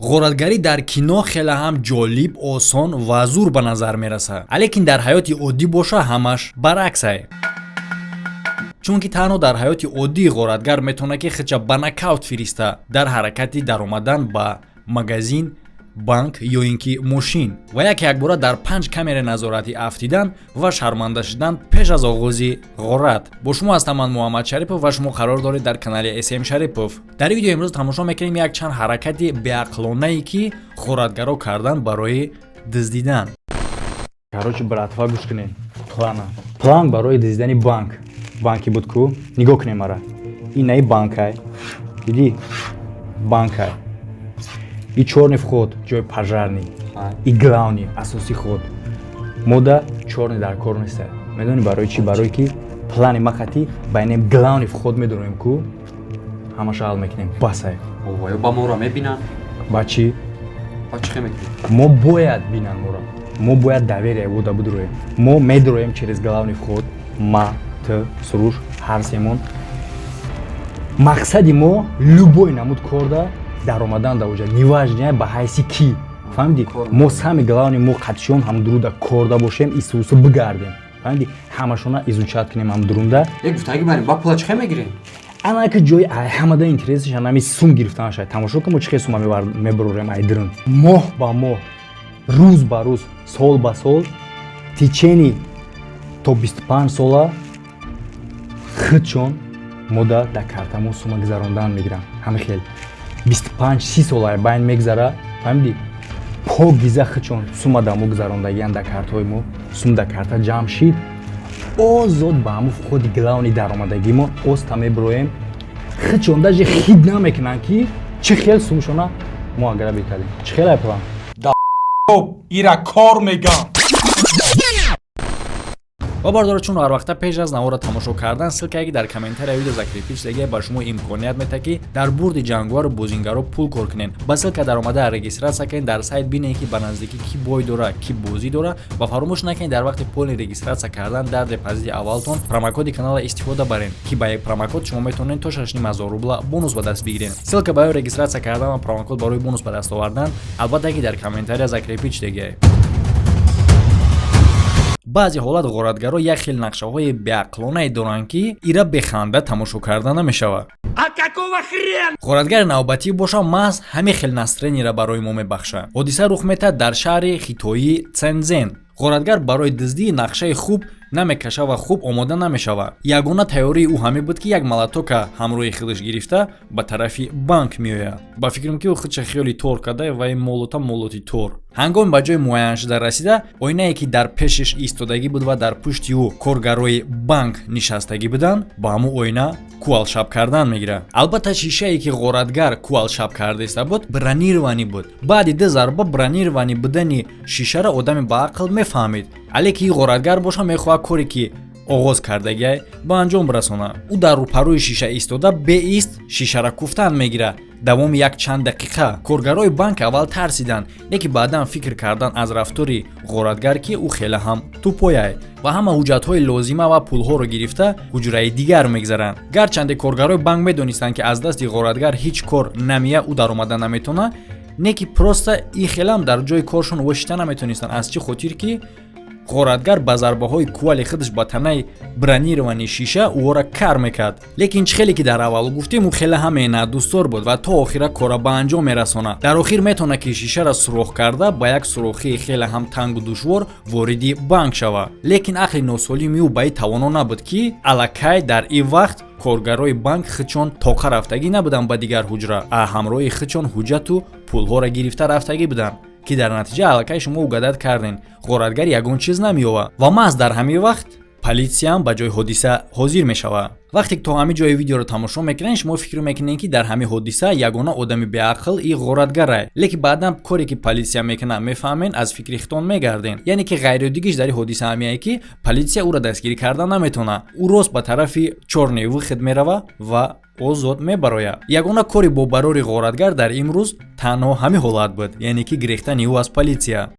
Ғоратгарӣ дар кино хеле ҳам ҷолиб, осон ва зур ба назар мерасад, лекин дар ҳаёти оддӣ боша, ҳамаш баръаксай, чунки танҳо дар ҳаёти оддӣ ғоратгар метавонад, ки худша ба нокаут фириста дар ҳаракати даромадан ба магазин, банк ё ин ки мошин ва яке якбора дар панҷ камераи назоратӣ афтидан ва шарманда шудан пеш аз оғози ғорат. Бо шумо ҳастам ман, Муҳаммад Шарипов, ва шумо қарор доред дар канали СМ Шарипов. Дар видеои имрӯз тамошо мекунем якчанд ҳаракати беақлонае, ки ғоратгаро кардан барои дуздидан. Короче, братва, гӯш кунед плана. План барои дуздидани банк. Банки буд ку, нигоҳ кунед мара. Инаи банкай, дидӣ, банкай. И чёрный вход, ҷои пожарный, и главный, асосӣ ход. Мода чёрный дар кор неста. Медонӣ барои чӣ? Барое ки плани ма хати байнем главный вход медонем ку, ҳамаша ҳал мекунем, басай. Ё ба моро мебинанд? Ба чӣ? Ба чӣ хе мекунем? Мо бояд бинанд моро, мо бояд доверие вода бидроем. Мо медроем через главный вход, ма, т, Суруш, ҳар семон. Мақсади мо любой намуд корда даромадан да уҷа, неважно ба ҳайси кӣ, фаҳмидӣ? Мо самый главный, мо қатшиён ҳамдуруда корда бошем, исусу бигардем, фаҳмидӣ? Ҳамашона изучать кунем ҳамдурунда. Як гуфтаги барем, ба пула чӣ хе мегирем? Анака ҷои ҳамада интересаш анами сум гирифтанашай. Тамошо кун, мо чӣ хел сума мебарорем айдирун. Моҳ ба моҳ, рӯз ба рӯз, сол ба сол, течение то 25 сола худшон мода дар картамо сума гузарондан мегиранд. Ҳами хел 25-30 сола байн мегзара, фаҳмидӣ? Покиза худшон сума дар мо гузарондагиян, дар картҳои мо сум дар карта ҷамъ шид. Озод ба ҳамун входи главный даромадагӣ мо оста мебироем. Худшон даже хид намекунанд, ки чӣ хел сумшона мо агара бикардем. Чӣ хел ай план? Ира кор мегам. Ва бардора, чун ҳар вақта пеш аз навора тамошо кардан, ссылкае, ки дар комментария видео закрепить шудагия, ба шумо имконият медиҳад, ки дар бурди ҷанговару бозингаро пул кор кунед. Ба ссылка даромада регистрация кунед, дар сайт бинед, ки ба наздикӣ кӣ бой дора, кӣ бозӣ дора. Ва фаромӯш накунед, дар вақти полный регистрация кардан дар депозити аввалтон промокоди канала истифода баред, ки ба як промокод шумо метавонед то 6500 рубла бонус ба даст бигиред. Ссылка барои регистрация кардан ва промокод барои бонус ба даст овардан, албатта, ки дар комментария закрепить шудагия. Баъзе ҳолат ғоратгаро як хел нақшаҳои беақлонае доранд, ки ира беханда тамошо карда намешавад. Ғоратгари навбатӣ боша, маҳз ҳамин хел настроениеро барои мо мебахшад. Ҳодиса рух метаҳад дар шаҳри хитоии Цензен. Ғоратгар барои дуздӣ нақшаи хуб намекаша ва хуб омода намешавад. Ягона тайёрии ӯ ҳамин буд, ки як молотока ҳамроҳи худаш гирифта ба тарафи банк меояд. Ба фикрам, ки ӯ худша хиёли тор карда ва ин молота молоти тор. Ҳангоми ба ҷои муайяншуда расида, оинае, ки дар пешаш истодагӣ буд ва дар пушти ӯ коргарои банк нишастагӣ буданд, ба ҳамун оина кувалшаб кардан мегирад. Албатта, шишае, ки ғоратгар кувалшаб кардаиста буд, бронированный буд. Баъди ду зарба бронированный будани шишаро одами баақл мефаҳмид. Але ки ғоратгар боша, мехоҳад коре, ки оғоз кардагиай, ба анҷом расонад. Ӯ дар рӯпарӯи шиша истода, беист шишара куфтан мегирад. Давоми як чанд дақиқа коргарои банк аввал тарсиданд, лекин баъдан фикр кардан аз рафтори ғоратгар, ки ӯ хеле ҳам тупояй, ва ҳама ҳуҷҷатҳои лозима ва пулҳоро гирифта, ҳуҷраи дигар мегзаранд. Гарчанде коргарои банк медонистанд, ки аз дасти ғоратгар ҳеҷ кор намия, ӯ даромада наметавонад, не ки просто и хелам дар ҷои коршон вошита наметонистанд. Аз чӣ хотир ки ғоратгар ба зарбаҳои кували худаш ба танаи бронированный шиша ӯро кар мекард. Лекин чӣ хеле ки дар аввал гуфтем, ӯ хеле ҳам меҳнатдӯстдор буд ва то охира кора ба анҷом мерасонад. Дар охир метавонад, ки шишаро сурох карда, ба як сурохии хеле ҳам тангу душвор вориди банк шавад. Лекин ақли носолими ӯ ба ин тавоно набуд, ки аллакай дар ин вақт коргарои банк худшон тоқа рафтагӣ набуданд ба дигар ҳуҷра, а ҳамроҳи худшон ҳуҷҷату пулҳоро гирифта рафтагӣ буданд, ки дар натиҷа аллакай шумо угадать кардем, ғоратгар ягон чиз намеёвад. Ва маҳз дар ҳамин вақт политсияам ба ҷои ҳодиса ҳозир мешавад. Вақте ки то ҳамин ҷои видеоро тамошо мекунед, шумо фикр мекунед, ки дар ҳамин ҳодиса ягона одами беақл и ғоратгарай. Лекин баъдан коре, ки политсия мекунад, мефаҳмед, аз фикри хитон мегарден. Яъне ки ғайриоддигиш дар ин ҳодиса ҳамияе, ки политсия ӯро дастгирӣ карда наметавонад. Ӯ рост ба тарафи чёрный выход мерава ва озод мебарояд. Ягона кори бобарори ғоратгар дар имрӯз танҳо ҳамин ҳолат буд, яъне ки гирехтани ӯ аз политсия.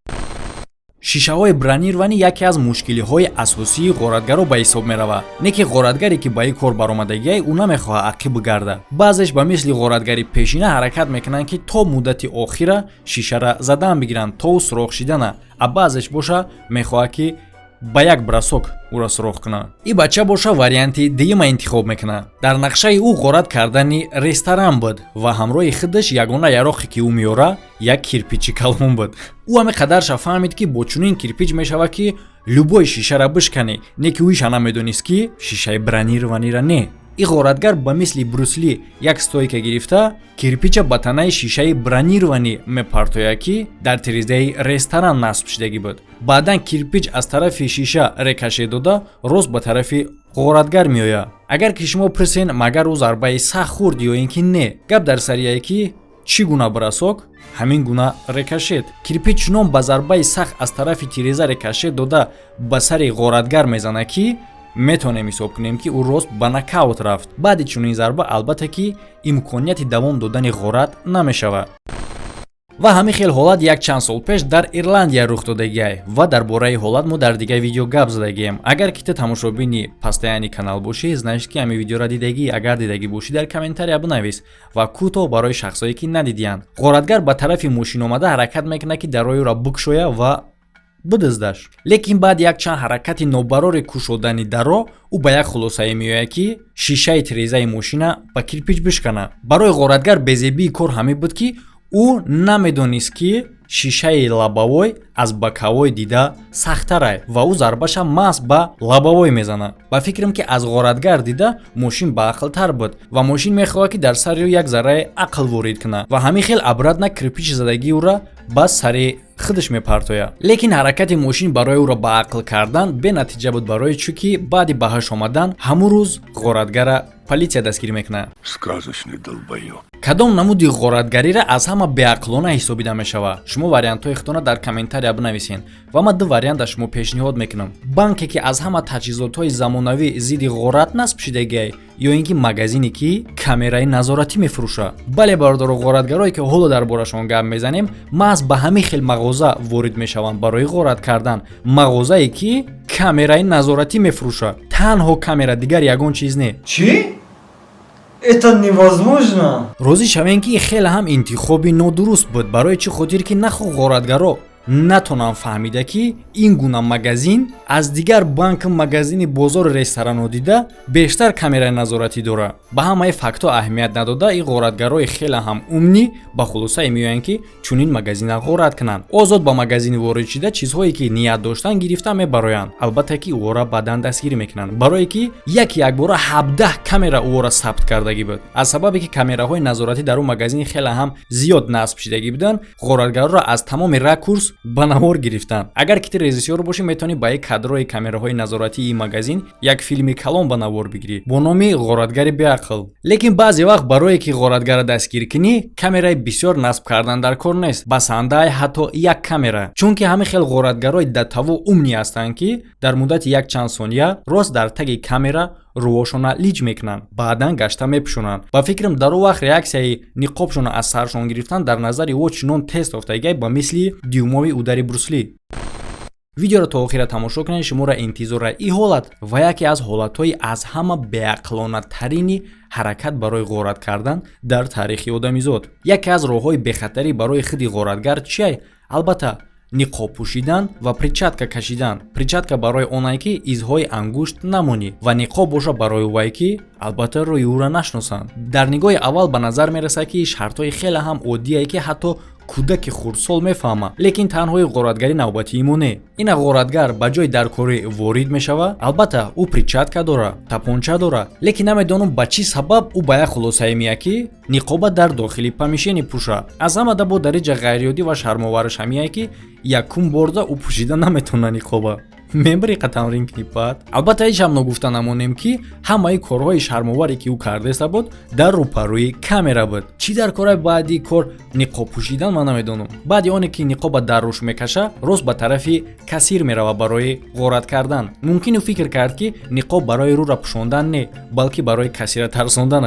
Шишаҳои бронированный яке аз мушкилиҳои асосии ғоратгаро ба ҳисоб меравад. Не ки ғоратгаре, ки ба ин кор баромадагиай, ӯ намехоҳад ақиб гарда. Баъзеш ба мисли ғоратгари пешина ҳаракат мекунанд, ки то муддати охира шишара задан бигиранд, то ӯ сурох шидана, а баъзеш боша мехоҳад, ки ба як бросок ӯро сурох кунад. И бача боша варианти дуюма интихоб мекунад. Дар нақшаи ӯ ғорат кардани ресторан буд ва ҳамроҳи худаш ягона яроқе, ки ӯ меёра, як кирпичи калон буд. Ӯ ҳаме қадарша фаҳмид, ки бо чунин кирпич мешавад, ки любой шишара бишканӣ. Не ки ӯиша намедонист, ки шишаи бронированныйра не. И ғоратгар ба мисли Брюс Ли як стойка гирифта, кирпича ба танаи шишаи бронированный мепартояд, ки дар тирезаи ресторан насб шудагӣ буд. Баъдан кирпич аз тарафи шиша рикошет дода, рост ба тарафи ғоратгар меояд. Агар ки шумо пурсен, магар ӯ зарбаи сахт хӯрд ё ин ки не, гап дар сарияе, ки чӣ гуна бросок, ҳамин гуна рикошет. Кирпич чунон ба зарбаи сахт аз тарафи тиреза рикошет дода, ба сари ғоратгар мезанад, ки метавонем ҳисоб кунем, ки ӯ рост ба нокаут рафт. Баъди чунин зарба, албатта, ки имконияти давом додани ғорат намешавад. Ва ҳамин хел ҳолат як чанд сол пеш дар Ирландия рух додагиай ва дар бораи ҳолат мо дар дигар видео гап задагием. Агар ки ту тамошобини постоянный канал бошӣ, значит, ки ҳамин видеоро дидагӣ. Агар дидагӣ бошӣ, дар комментария бинавис. Ва кӯтоҳ барои шахсое, ки надидиянд: ғоратгар ба тарафи мошин омада, ҳаракат мекунад, ки дарои ӯро бикушоя ва бидуздаш. Лекин баъд якчанд ҳаракати нобарори кушодани дарро, ӯ ба як хулосае меояд, ки шишаи тирезаи мошина ба кирпич бишканад. Барои ғоратгар безебии кор ҳамин буд, ки ӯ намедонист, ки шишаи лобовой аз боковой дида сахттарай, ва ӯ зарбаша маҳз ба лобовой мезанад. Ба фикрам, ки аз ғоратгар дида мошин баақлтар буд ва мошин мехоҳад, ки дар сари ӯ як зарраи ақл ворид кунад, ва ҳамин хел обратно кирпичи задагии ӯра ба сари худаш мепартояд. Лекин ҳаракати мошин барои ӯро ба ақл кардан бенатиҷа буд, барои чӯ ки баъди ба ҳуш омадан ҳамун рӯз ғоратгара полисия дастгирӣ мекунад. Сказочный долбоёб. Кадом намуди ғоратгариро аз ҳама беақлона ҳисобида мешавад? Шумо вариантҳои худтона дар комментария бинависен ва ман ду вариант дар шумо пешниҳод мекунам: банке, ки аз ҳама таҷҳизотҳои замонавӣ зидди ғорат насб шудагиай, ё ин ки магазине, ки камераи назоратӣ мефурӯшад. Бале, бародаро, ғоратгарое, ки ҳоло дар борашон гап мезанем, маҳз ба ҳамин хел мағоза ворид мешаванд барои ғорат кардан, мағозае, ки камераи назоратӣ мефурӯшад. Танҳо камера, дигар ягон чиз не. Чӣ? Это невозможно! Розӣ шавем, ки хеле ҳам интихоби нодуруст буд. Барои чӣ хотир ки нахо ғоратгаро натонам фаҳмида, ки ин гуна магазин аз дигар банк, магазини бозори, ресторанҳо дида бештар камераи назоратӣ дорад. Ба ҳамаи фактҳо аҳамият надода, ин ғоратгарои хеле ҳам умный ба хулосае меоянд, ки чунин магазина ғорат кунанд. Озод ба магазин ворид шида, чизҳое, ки ният доштанд, гирифта мебароянд. Албатта, ки ӯро баъдан дастгирӣ мекунанд, барое ки яки якбора 17 камера ӯро сабт кардагӣ буд. Аз сабабе ки камераҳои назоратӣ дар он магазин хеле ҳам зиёд насб шидагӣ буданд, ғоратгароро аз тамоми ракурс ба навор гирифтанд. Агар ки ту режиссёр бошӣ, метавонӣ ба як кадрҳои камераҳои назоратии магазин як филми калон ба навор бигирӣ бо номи «Ғоратгари беақл». Лекин баъзе вақт барое ки ғоратгарро дастгир кунӣ, камераи бисёр насб кардан дар кор нест, басандаи ҳатто як камера, чунки ҳамин хел ғоратгарои датаво умный ҳастанд, ки дар муддати як чанд сония рост дар таги камера рӯҳошона лиҷ мекунанд, баъдан гашта мепӯшонанд. Ба фикрам, дар он вақт реаксияи ниқобшона аз саршон гирифтан дар назари ӯ чунон тест офтагиай, ба мисли дюймовый удари Брюс Ли. Видеоро то охира тамошо кунед, шуморо интизора и ҳолат ва яке аз ҳолатҳои аз ҳама беақлонатарини ҳаракат барои ғорат кардан дар таърихи одамизод. Яке аз роҳҳои бехатарӣ барои худи ғоратгар чия? Албатта, ниқоб пӯшидан ва перчатка кашидан. Перчатка барои оне, ки изҳои ангушт намонӣ, ва ниқоб боша барои вай, ки албатта рӯи ӯро нашиносанд. Дар нигоҳи аввал ба назар мерасад, ки шартҳои хеле ҳам оддие, ки ҳатто кӯдаки хурдсол мефаҳмад. Лекин танҳои ғоратгари навбатии мо не. Ина ғоратгар ба ҷои даркорӣ ворид мешавад. Албатта, ӯ перчатка дора, тапонча дора, лекин намедонам, ба чӣ сабаб ӯ ба як хулосае меяд, ки ниқоба дар дохили помещение пӯша. Аз ҳамада бо дариҷа ғайриоддӣ ва шармовараш ҳамияе, ки якум борда ӯ пӯшида наметавона ниқоба. Мебари қа тамрин кунӣ баъд. Албатта, ҳеҷ ҳам ногуфта намонем, ки ҳамаи корҳои шармоваре, ки ӯ кардаеста буд, дар рӯпарӯи камера буд. Чӣ дар кораи баъди кор ниқоб пӯшидан, ман намедонам. Баъди оне ки ниқоба дар рӯш мекаша, рост ба тарафи кассир меравад барои ғорат кардан. Мумкин, ӯ фикр кард, ки ниқоб барои рӯра пӯшондан не, балки барои кассира тарсондан.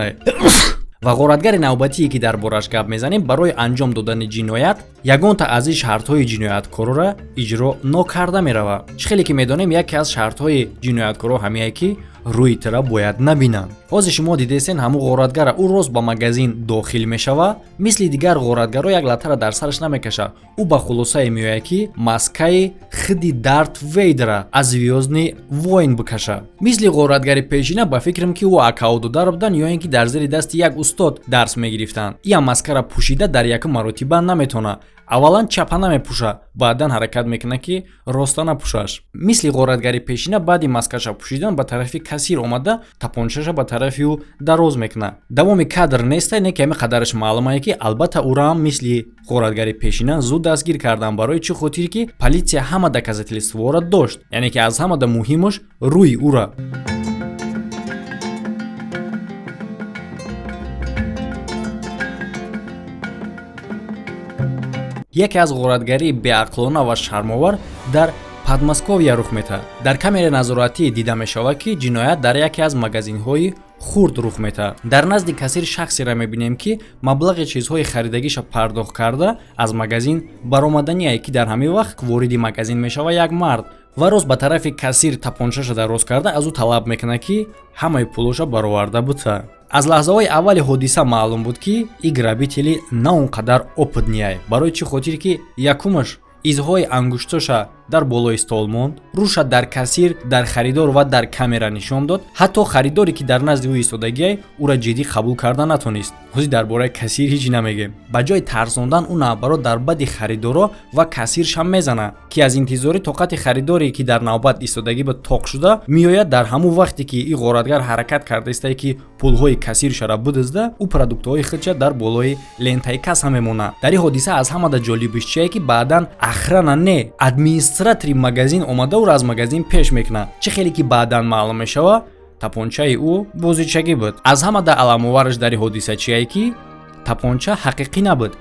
Ва ғоратгари навбатие, ки дар бораш гап мезанем, барои анҷом додани ҷиноят ягонта аз ин шартҳои ҷинояткорора иҷро нокарда меравад. Чӣ хеле ки медонем, яке аз шартҳои ҷинояткоро ҳамие, ки рӯи тира бояд набинанд. Ҳозир шумо дидесен ҳамун ғоратгара. Ӯ рост ба магазин дохил мешава, мисли дигар ғоратгаро як латара дар сараш намекашад. Ӯ ба хулосае меояд, ки маскаи хиди Дарт Вейдера аз «Звёздный войн» бикашад. Мисли ғоратгари пешина, ба фикрам, ки ӯ акау додар буданд ё ин ки дар зери дасти як устод дарс мегирифтанд. Иам маскара пӯшида дар якум маротиба наметавонад. Аввалан чапа намепӯша, баъдан ҳаракат мекунад, ки роста напӯшаш. Мисли ғоратгари пешина, баъди маскаша пӯшидан ба тарафи кассир омада, тапончаша ба тарафи ӯ дароз мекунад. Давоми кадр неста, не ки ҳами қадараш маълумае, ки албатта ӯраам мисли ғоратгари пешина зуд дастгир карданд. Барои чӣ хотир ки полиция ҳама доказательствора дошт, яъне ки аз ҳамада муҳимаш рӯи ӯра. Яке аз ғоратгарии беақлона ва шармовар дар Подмосковье рух метаҳад. Дар камераи назоратӣ дида мешавад, ки ҷиноят дар яке аз магазинҳои хурд рух метаҳад. Дар назди кассир шахсеро мебинем, ки маблағи чизҳои харидагиша пардохт карда, аз магазин баромадание, ки дар ҳамин вақт вориди магазин мешавад як мард ва рост ба тарафи кассир тапончаша дароз карда, аз ӯ талаб мекунад, ки ҳамаи пулоша бароварда бута. Аз лаҳзаҳои аввали ҳодиса маълум буд, ки и грабители на он қадар опытный ай. Барои чӣ хотир ки якумаш, изҳои ангуштоша дар болои стол монд, рӯша дар кассир, дар харидор ва дар камера нишон дод. Ҳатто харидоре, ки дар назди ӯ истодагиай, ӯра ҷиддӣ қабул карда натонист. Ҳозир дар бораи кассир ҳеҷ намегем. Ба ҷои тарсондан, ӯ наоборот дар бади харидоро ва кассиршам мезанад, ки аз интизорӣ тоқати харидоре, ки дар навбат истодагӣ ба тоқ шуда меояд. Дар ҳамун вақте ки и ғоратгар ҳаракат карда истае, ки пулҳои кассиршара бидизда, ӯ продуктҳои худша дар болои лентаи касса мемонад. Дар ин ҳодиса аз ҳамада ҷолибиш чие, ки баъдан охрана не, администратори магазин омада, ӯро аз магазин пеш мекунад. Чӣ хеле ки баъдан маълум мешавад, тапончаи ӯ бозичагӣ буд. Аз ҳамада аламовараш дар ин ҳодиса чие, ки тапонча ҳақиқӣ набуд,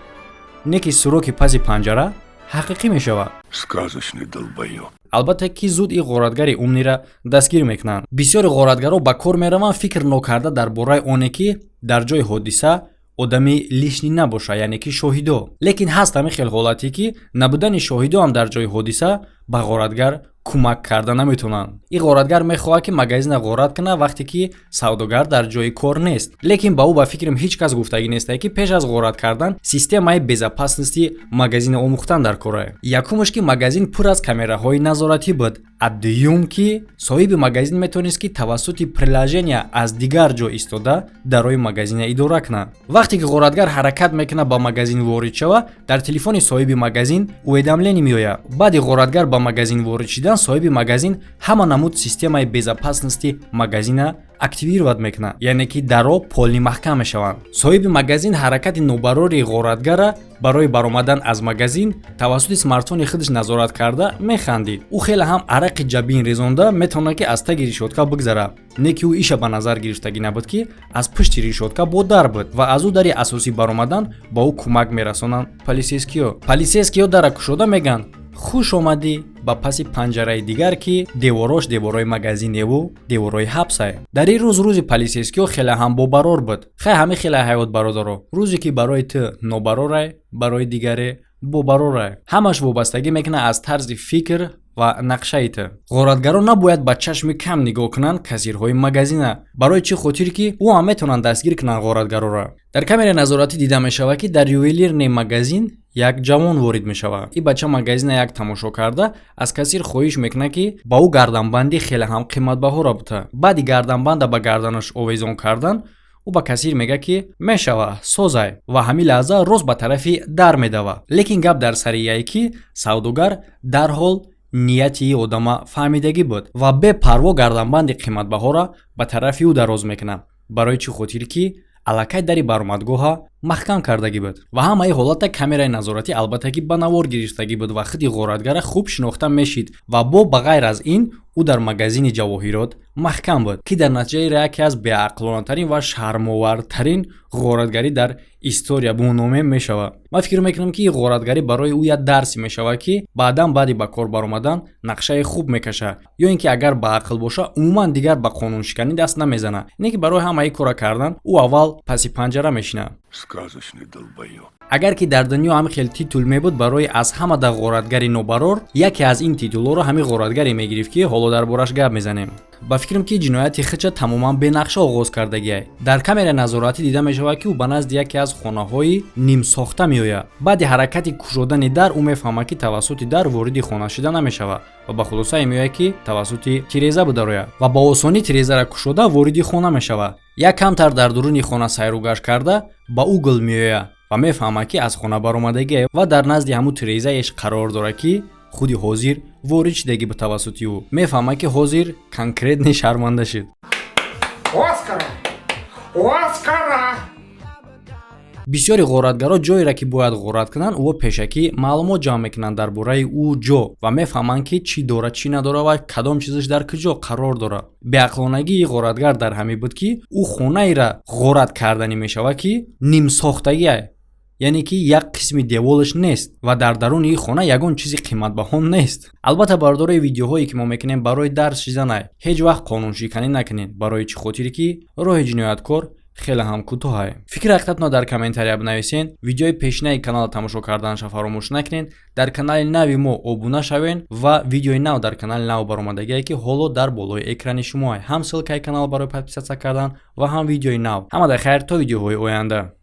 не ки суроки паси панҷара ҳақиқӣ мешавад. Сказочный долбоёб. Албатта ки зуд ин ғоратгари умный ра дастгир мекунанд. Бисёри ғоратгаро ба кор мераванд фикр нокарда дар бораи оне, ки дар ҷои ҳодиса одами лишний набошад, яъне ки шоҳидо. Лекин ҳаст ҳамин хел ҳолате, ки набудани шоҳидо ҳам дар ҷои ҳодиса ба ғоратгар кӯмак карда наметавонанд. Ин ғоратгар мехоҳад, ки магазина ғорат кунад, вақте ки савдогар дар ҷои кор нест. Лекин ба ӯ, ба фикрам, ҳеҷ кас гуфтагӣ нестае, ки пеш аз ғорат кардан системаи безопасности магазина омӯхтан дар корае. Якумаш, ки магазин пур аз камераҳои назоратӣ буд, а дуюм, ки соҳиби магазин метавонист, ки тавассути приложения аз дигар ҷо истода дарои магазина идора кунад. Вақте ки ғоратгар ҳаракат мекунад ба магазин ворид шава, дар телефони соҳиби магазин уведомление меояд. Баъди ғоратгар ба магазин ворид шидан, соҳиби магазин ҳама намуд системаи безопасности магазина активировать мекунад, яъне ки даро полный маҳкам мешаванд. Соҳиби магазин ҳаракати нобарори ғоратгара барои баромадан аз магазин тавассути смартфони худаш назорат карда механдид. Ӯ хеле ҳам арақи ҷабин резонда метавонад, ки аз таги решётка бигзарад, не ки ӯ иша ба назар гирифтагӣ набуд, ки аз пушти решётка бо дар буд ва аз ӯ дари асосӣ баромадан ба ӯ кӯмак мерасонанд полицейскиё. Полицейскиё дара кушода мегӯянд: «Хуш омадӣ ба паси панҷараи дигар, ки деворош деворои магазиневу деворои ҳабсае». Дар ин рӯз рӯзи полицейскиҳо хеле ҳам бобарор буд. Хай, ҳамин хеле ҳаёт, бародаро. Рӯзе ки барои ту нобарорай, барои дигаре бобарорай. Ҳамаш вобастагӣ мекунад аз тарзи фикр ва нақшаи ту. Ғоратгарон набояд ба чашми кам нигоҳ кунанд кассирҳои магазина. Барои чӣ хотир ки ӯ ҳам метавонанд дастгир кунанд ғоратгароро. Дар камераи назоратӣ дида мешавад, ки дар ювелирный магазин як ҷавон ворид мешавад. Ин бача магазина як тамошо карда, аз кассир хоҳиш мекунад, ки ба ӯ гарданбанди хеле ҳам қиматбаҳоро бута. Баъди гарданбанда ба гарданаш овезон кардан, ӯ ба кассир мегӯяд, ки мешава, созай, ва ҳамин лаҳза рост ба тарафи дар медавад. Лекин гап дар сари яе, ки савдогар дарҳол нияти одама фаҳмидагӣ буд ва бепарво гарданбанди қиматбаҳоро ба тарафи ӯ дароз мекунад. Барои чӣ хотир ки аллакай дари баромадгоҳа маҳкам кардагӣ буд. Ва ҳамаи ҳолата камераи назоратӣ, албатта, ки ба навор гирифтагӣ буд ва худи ғоратгара хуб шинохта мешид. Ва бо ба ғайр аз ин, ӯ дар магазини ҷавоҳирот маҳкам буд, ки дар натиҷаи яке аз беақлонатарин ва шармовартарин ғоратгарӣ дар история буномем мешавад. Ман фикр мекунам, ки ин ғоратгарӣ барои ӯ як дарсе мешавад, ки баъдан, баъди ба кор баромадан, нақшаи хуб мекашад ё ин ки, агар ба ақл боша, умуман дигар ба қонуншиканӣ даст намезанад. Не ки барои ҳамаи кора кардан ӯ аввал паси панҷара мешинад. Сказочный долбоёб. Агар ки дар дунё ҳамин хел титул мебуд барои аз ҳама да ғоратгари нобарор, яке аз ин титулҳоро ҳамин ғоратгаре мегирифт, ки ҳоло дар бораш гап мезанем. Ба фикрам, ки ҷинояти хича тамоман бенақша оғоз кардагиай. Дар камераи назоратӣ дида мешавад, ки ӯ ба назди яке аз хонаҳои нимсохта меояд. Баъди ҳаракати кушодани дар, ӯ мефаҳмад, ки тавассути дар вориди хона шида намешавад, ва ба хулосае меояд, ки тавассути тиреза бидарояд, ва ба осонӣ тирезара кушода вориди хона мешавад. Як камтар дар дуруни хона сайру гашт карда, ба угол меояд ва мефаҳмад, ки аз хона баромадагие ва дар назди ҳамун тирезаеш қарор дорад, ки худи ҳозир ворид шидагӣ ба тавассути ӯ. Мефаҳмад, ки ҳозир конкретно шарманда шуд. Оскара! Оскара! Бисёри ғоратгаро ҷойеро, ки бояд ғорат кунанд, ӯ пешакӣ маълумот ҷамъ мекунанд дар бораи ӯ ҷо ва мефаҳманд, ки чӣ дорад, чӣ надорад ва кадом чизаш дар куҷо қарор дорад. Беақлонагии ғоратгар дар ҳамин буд, ки ӯ хонаеро ғорат карданӣ мешавад, ки нимсохтагие, яъне ки як қисми деволаш нест ва дар даруни ин хона ягон чизи қиматбаҳо нест. Албатта, бардораи видеоҳое, ки мо мекунем, барои дарс шиданай. Ҳеҷ вақт қонуншиканӣ накунед. Барои чӣ хотире ки роҳи ҷинояткор хеле ҳам кӯтоҳае. Фикри ҳақиқатно дар комментария бинависен. Видеои пешинаи каналро тамошо карданаша фаромӯш накунед. Дар канали нави мо обуна шавен ва видеои нав дар канали нав баромадагие, ки ҳоло дар болои экрани шумоа, ҳам ссылкаи канал барои подписаться кардан ва ҳам видеои нав. Ҳамадай хайр, то видеоҳои оянда.